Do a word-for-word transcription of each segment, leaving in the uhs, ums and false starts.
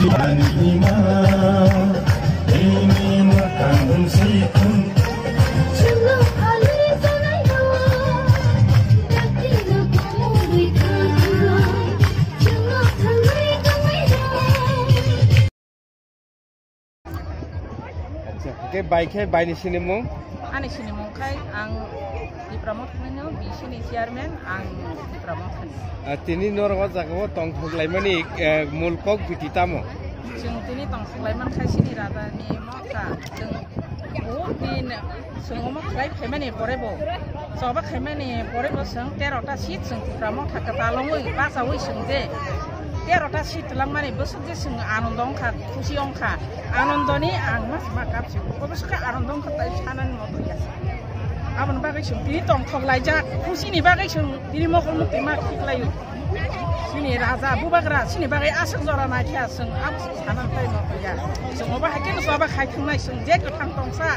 Ani ima, ini makandung sikun. Acha, hwnkhe bai khe bai ni sinimung? Ani sinimung khai ang Tipra Mothani no, B C ni chairman, ang Tipra Mothani. Ah, tini norok o jaga o tongthok laimani, eh, mul kok biti tamo? Chwng tini tongthok laiman khai chini raja ni motha, chwng Buhut din chwng omo khlai phaimani pore bo, choba khaimani pore bo chwng tero ta seat chwng Tipra Motha kwtal wngwi bachaui chwng je tero ta seat twlangmani bwswk je chwng anondo wngkha, khusi wngkha. Anondoni ang ma ma kap chwng obo swkhe anondo wngkha tai sanani moto ya. Aboni bagwi chwng tini tongthok laijak, khusini bagwi chwng tini mokol muktwi ma khiklaio. Chini raja bubagra chini bagwi aswk jora naikha chwng abo sanan tai no ya. Chwng obo hai khe no choba khai thangnai chwng je kwthang tongsa,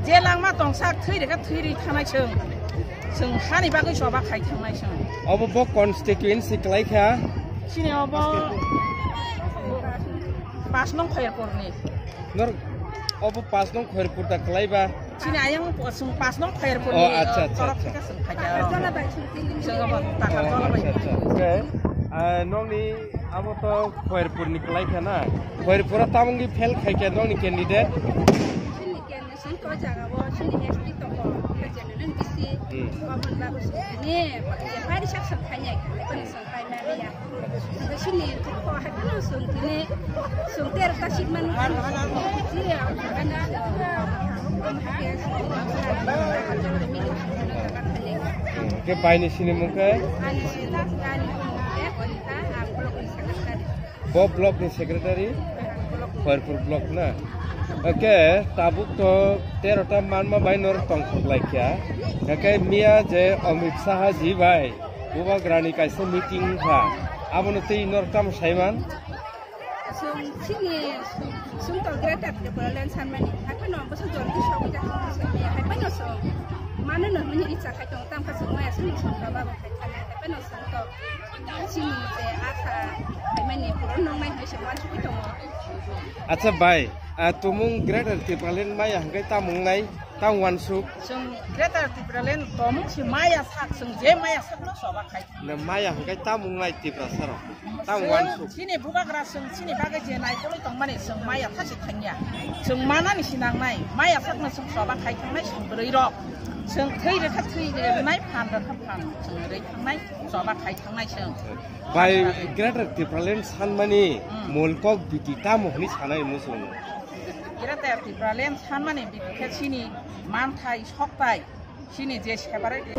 je langma tongsa thwi rega thwi ri thanai chwng. Chwng hani bagwi choba khai thangnai chwng. Obo bo constituency kwlai kha? Chini obo pas nong Khairpurni. Nor obo pas nong Khairpur ta kwlai ba? Chini ayang chwng pas nong Khairpurni. Oh, acha, acha, acha. Chwng obo Takarjala bai. Oh, acha, acha. Okay. Ah, nongni abo to Khairpurni kwlai kha na? Khairpura tamungni fail khai kha nongni candidate? Chini candidate to jaga o chini S T tongo, general B C. Hmm. Obo ni bagwi chini pari sak sak khai nai. Chwng tero ta seat manu. Ke bai ni sinimung ke? Bo block ni secretary? Khairpur block na? Oke, tabuk to tero ta manma bai nor tongthok lai kha. Oke, miya je Amit Saha ji bai. Bubagrani kaisa meeting wngkha. Abono tei norok tamo saiman? Chwng chini, chwng to Greater Tipraland sanmani. Haphano bwswk jora khe sogwi jak sani sani. Haphano chwng mano no hwnwi icha khai tongo. Tamkha chwng maya chwng songkha babo khai thani. Haphano chwng to chini je asa phaimani puro nongnai hwnwi se uansugwi tongo. Acha bai, ah, tumung Greater Tipraland maya hwnkhe tamo wngnai? Tang wansuk. Chwng Greater Tipraland tomung si maya sak, chwng je maya sakno choba khai. Na maya hwnkhe tamo wngnai Tiprasa rok? Tang wansuk. Chini bubagra chwng chini bagwi je naikolwi tongmani chwng maya thasi thangya. Chwng manani sinangnai, maya sakno chwng choba khai thangnai chwng bwrwi rok. Chwng thwi rwkha thwi rwnai, phan rwkha phan, chwng rwi thangnai, choba khai thangnai chwng. Bai Greater Tipraland sanmani, hmm, mol kok biti tamo hwnwi sanai muchungo? Greater Tipraland sanmani biti khe chini manthai, soktai, chini je separate.